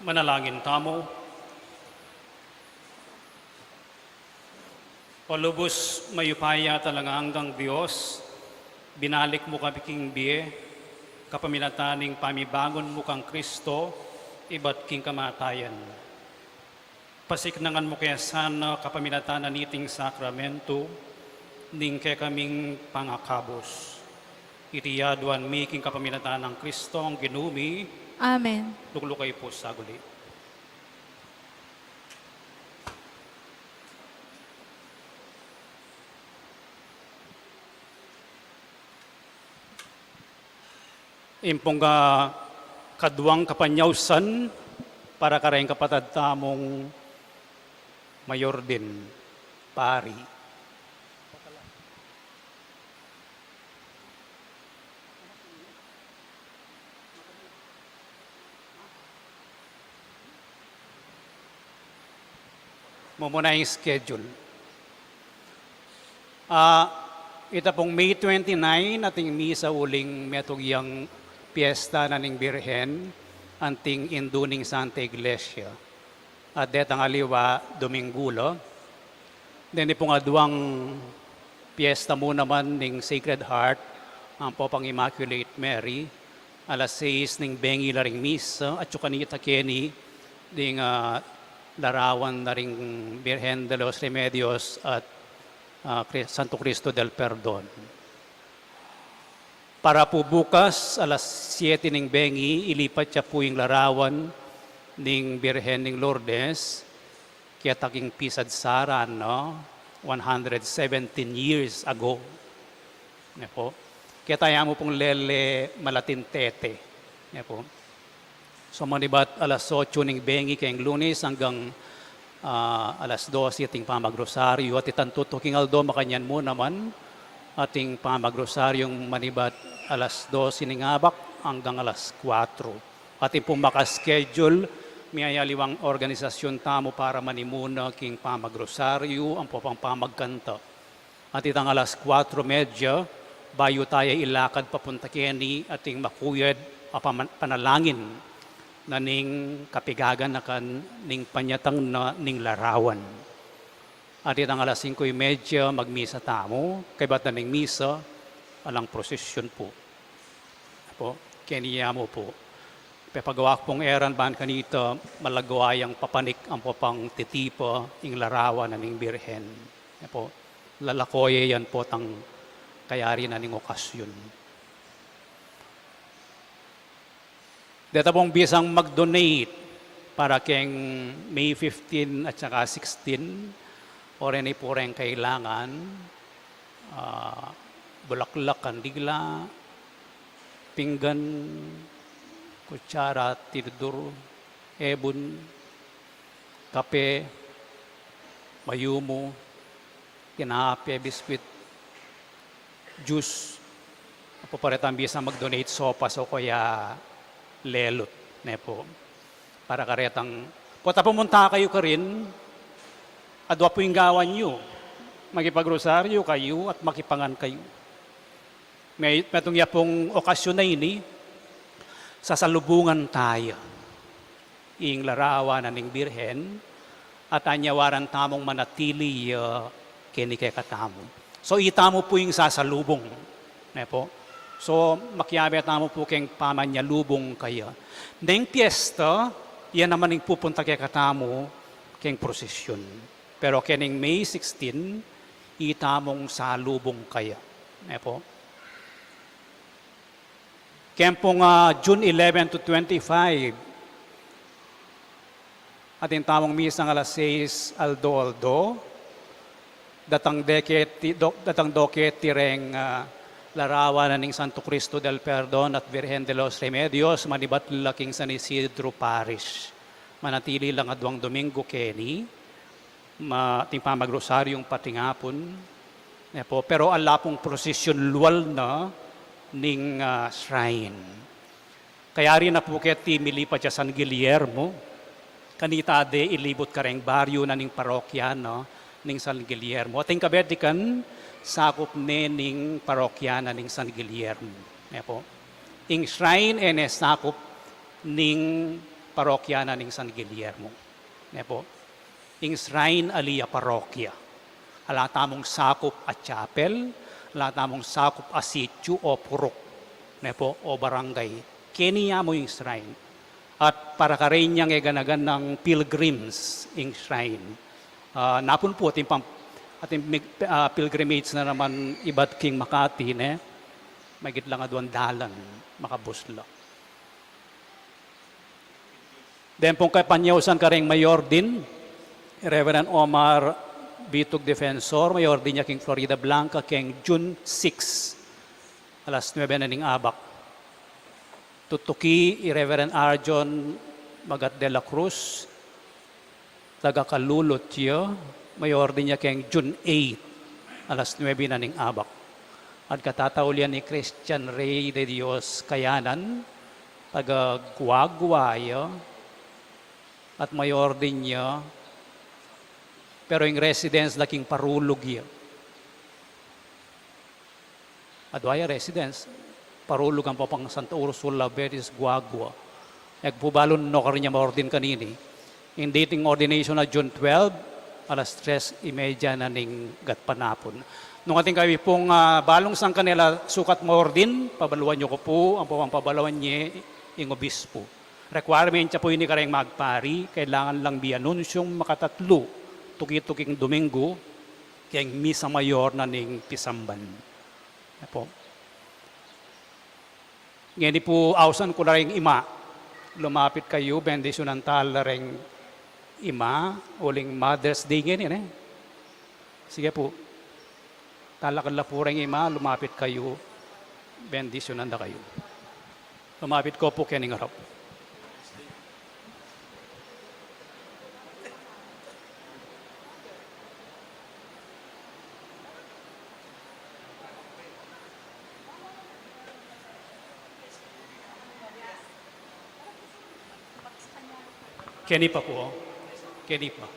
Manalangin tamu. O lubus mayupaya at alang anggang Dios, binalik mu kami king bie, kapamilatan ning pamibangun mu kang Kristo, ibat king kamatayan. Pasiknangan mu kaya sana kapamilatan na niting sakramentu, ning kekaming pangakabus. Iti aduan mi king kapamilatan nang Kristong Ginu mi. Amen. Lukluk kayu pu saguli. Impong ka kaduang kapanyausan para kareng kapatad tamung mayor din, pari. Mumuna ing schedule. Ah, ita pung May twenty-nine, ating misa uling metung yang piyesta na ning Birhen, anting indu ning Santa Iglesia. At detang aliwa, Dominggu la. Deni pung aduang piyesta mu naman ning Sacred Heart, ampo pang Immaculate Mary, alas seis ning bengi la ring misa, at atyu kanita keni ding, ah, larawan na ring Birhen de los Remedios at, ah, Cri-, Santo Cristo del Perdon. Para pu bukas, alas siyete ning bengi, ilipat ya pu ing larawan ning Birhen ning Lourdes, keta king pisadsaran, no? One hundred seventeen years ago. Ne po? Keta ya mu pung lele malatintete. Ne po? So, manibat alas otso ning bengi keng Lunes anggang, ah, alas dose ating pamagrosaryo. At itang tutuking aldo makanyan mu naman, ating pamagrosaryong manibat alas dose ning abak anggang alas kuwatro. Atin pung maka-schedule, miyayaliwang organisasyon tamu para manimuna king pamagrosaryo, ampo pang pamagkanta. At itang alas kuwatro medya, bayu taya ilakad papunta keni, ating makuyad a paman-, panalangin na ning kapigaganakan ning panyatang na ning larawan. At itang alas singko y medya, magmisa tamu, kaybat na ning misa, alang prosesyon pu. Apo, keni ya mu pu. Pepagawa ku pung eran ban kanita, malagawa yang papanik ampo pang titipa ing larawan na ning Birhen. Apo, lalako ya yan potang kayari na ning okasyon. Deta pung bisang mag-donate para keng May fifteen at saka sixteen, o reni pu reng kailangan, ah, bulaklak, kandila, pinggan, kutsara, tinidor, ebun, kape, mayumu, tinape, biskwit, juice, apo pa retang bisang mag-donate sopas o kaya lelut, ne po. Para karetang, pota pumunta kayu karin, adwa pu ing gawan yu, makipagrosaryo kayu at makipangan kayu. May, metung ya pung okasyon a ini, sasalubungan taya ing larawan na ning Birhen, at anyawaran tamung manatili ya keni kekatamu. So, itamu pu ing sasalubung, ne po? So, makiabe tamu pu keng pamanyalubung kaya. Neng piyesta, ya naman ing pupunta kekatamu keng prosesyon. Pero kening May sixteen, itamung salubung kaya, ne po? Keng pung, ah, June eleven to twenty-five, atin tamung misang alas sais aldo-aldo, datang deketi, do-, datang doketi reng, ah, larawan na ning Santo Cristo del Perdon at Virgen de los Remedios, manibat la king San Isidro Parish. Manatili lang adwang Domingo keni, ma-, ating pamagrosaryung patingapun, ne po, pero ala pung prosesyon lual na ning, ah, shrine. Kayari na pu keti milipat ya San Guillermo, kanita de ilibut kareng baryo na ning parokya, no, ning San Guillermo. Ating kabetikan, sakup ne ning parokya na ning San Guillermo, ne po. Ing shrine e ne sakup ning parokya na ning San Guillermo. Ne po? Ing shrine ali ya parokya. Ala tamung sakup a chapel, ala tamung sakup a sitio o purok. Ne po? O barangay. Keni ya mu ing shrine. At para karin yang e ganagan nang pilgrims ing shrine. Ah, napun pu atin pang-, atin mig-, ah, pilgrimage na naman ibat king Makati, ne? Mahigit lang aduang dalan, makabus la. Den pung kapanyausan kareng mayor din, Reverend Omar Bitug Defensor, mayor din ya king Floridablanca, keng June six, alas nuebe na ning abak. Tutuki i Reverend Arjon Magat de la Cruz, taga Kalulutyo, mayor din ya keng June eight, alas nuebe na ning abak. At katataulian i Christian Rey de Dios Kayanan, taga Guagua ya, at mayor din ya, pero ing residence la king Parulug ya. Adua ya residence, Parulug ampong Santa Ursula, Betis, Guagua. E ku pu balu nung karin ya maordin kanini. Ing dating ordination na June twelve, alas tres y media na ning gatpanapun. Nung atin kayu pung, ah, balung sangkan e la sukat maordin, pabaluan yu ku pu, ampong pabaluan ye ing obispo. Requirement ya pu ini kareng magpari, kailangan lang bianunsyung makatatlu, tuki-tuking Domingo, keng misa mayor na ning pisamban. Apo. Ngeni pu, ausan ku la reng ima. Lumapit kayu, bendisyunan tala reng ima, uling Mother's Day ngeni, ne? Sige pu. Talakad la pu reng ima, lumapit kayu, bendisyunan da kayu. Lumapit ko pu keni ngarap. Keni pa pu, o. Keni pa.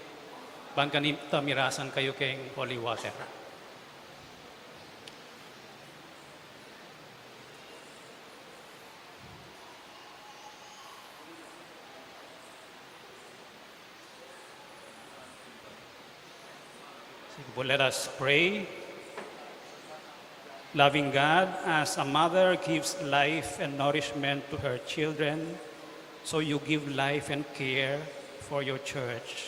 Ban kanita mirasan kayu keng holy water. Sige pu, let us pray. Loving God, as a mother gives life and nourishment to her children, so you give life and care for your church.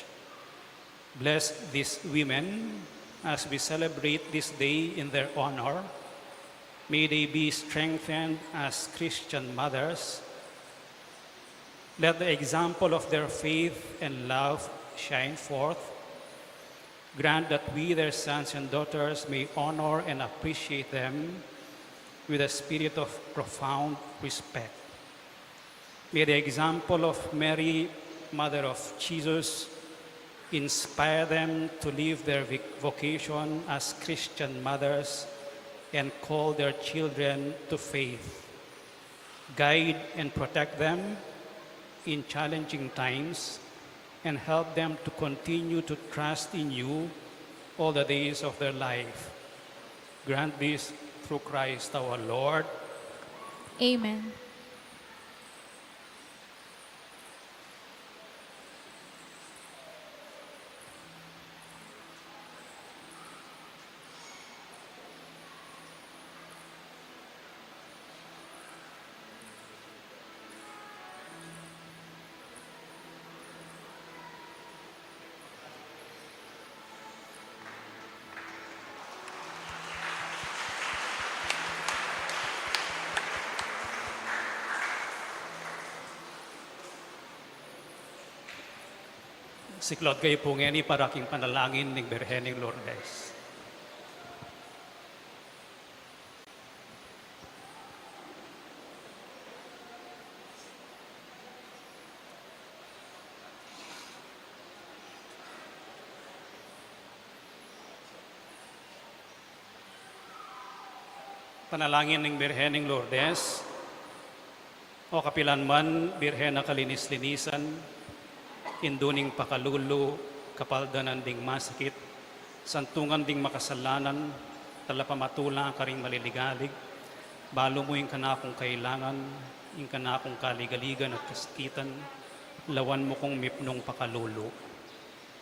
Bless these women as we celebrate this day in their honor. May they be strengthened as Christian mothers. Let the example of their faith and love shine forth. Grant that we, their sons and daughters, may honor and appreciate them with a spirit of profound respect. May the example of Mary, Mother of Jesus, inspire them to live their vic-, vocation as Christian mothers and call their children to faith. Guide and protect them in challenging times and help them to continue to trust in you all the days of their life. Grant this through Christ our Lord. Amen. Siklaud kayu pu ngeni para king panalangin ning Birhen ning Lourdes. Panalangin ning Birhen ning Lourdes. O kapilan man, Birhen a kalinis-linisan, indu ning pakalulu, kapaldanan ding masakit, santungan ding makasalanan, talapamatulang karing maliligalig, balu mu ing kanakung kailangan, ing kanakung kaligaligan at kasakitan, Lawan mu kung mipnung pakalulu.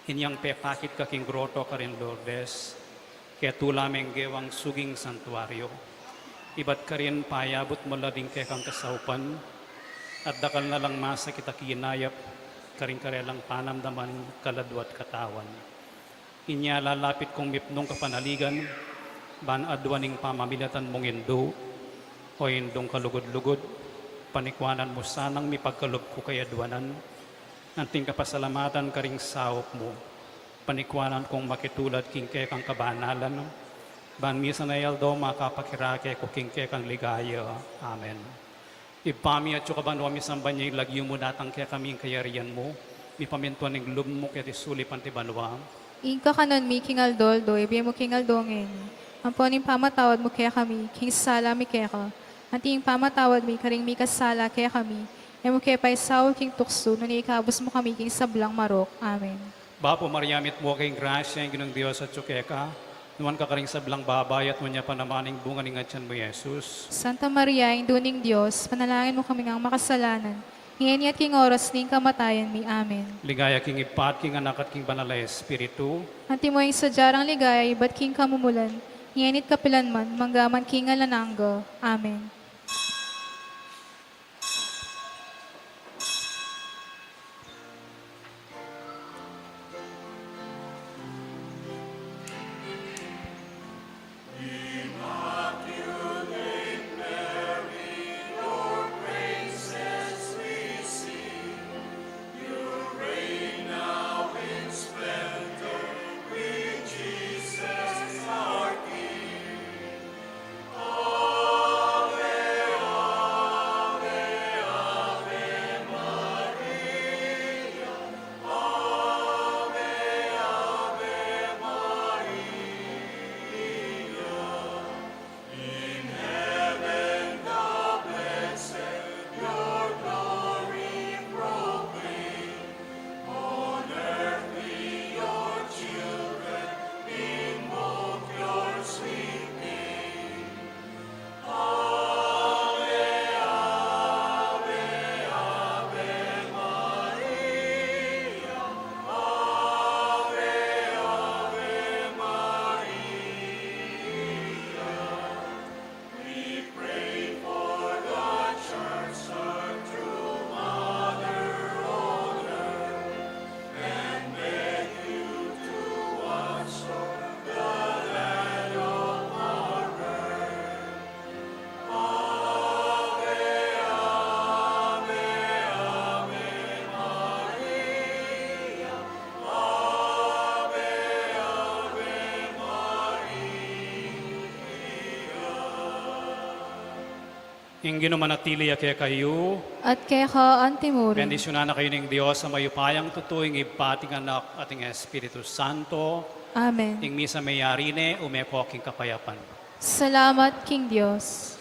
Inyang pepakit ka king groto karin Lourdes, ketula meng gewang suging santuario. Ibat karin payabut mu la ding kekang kasaupan, at dakal na lang masakit a kinayap karing karelang panamdaman, kaladwa at katawan. Inya lalapit kung mipnung kapanaligan, ban aduan ing pamamilatan mung Indu, o Indung kalugud-lugud, panikwanan mu sanang mipagkalub ku kaya aduanan, anting kapasalamatan karing saup mu, panikwanan kung makitulad king kekang kabanalan, ban misan a aldo makapakirake ku king kekang ligaya. Amen. Ibpa mi, atsu ka banua, misamban ya ing lagyu mu, datang kekami ing kayarian mu, mipamintuan ing lub mu keti sulip anti banua. Ing kakanan mi king aldo-aldo ibie mu king aldo ngeni. Ampon ing pamatawad mu kekami king sala mi keka, anti ing pamatawad mi karing mikasala kekami. E mu ke paisaul king tuksu, nune ikabus mu kami king sablang marok. Amen. Bapu Maria, mitmu ka king grasya, ing Ginung Dios atsu keka. Nuan ka karing sablang babai, at nuan ya pa naman ing bunga ning atian mu, Jesus. Santa Maria, Indu ning Dios, panalangin mu kaming makasalanan, ngeni at king oras ning kamatayan mi. Amen. Ligaya king Ibpa, at king Anak, at king Banal a Espiritu. Antimo ing sadya rang ligaya ibat king kamumulan, ngeni at kapilan man, mangga man king alang angga. Amen. Ing Ginu manatili ya kekayu. At keka antimurin. Bendisyunan na kayu ning Dios a mayupayang tutu, ing Ibpa, at ing Anak, at ing Espiritu Santo. Amen. Ing misa meyari ne, ume ko king kapayapan. Salamat king Dios.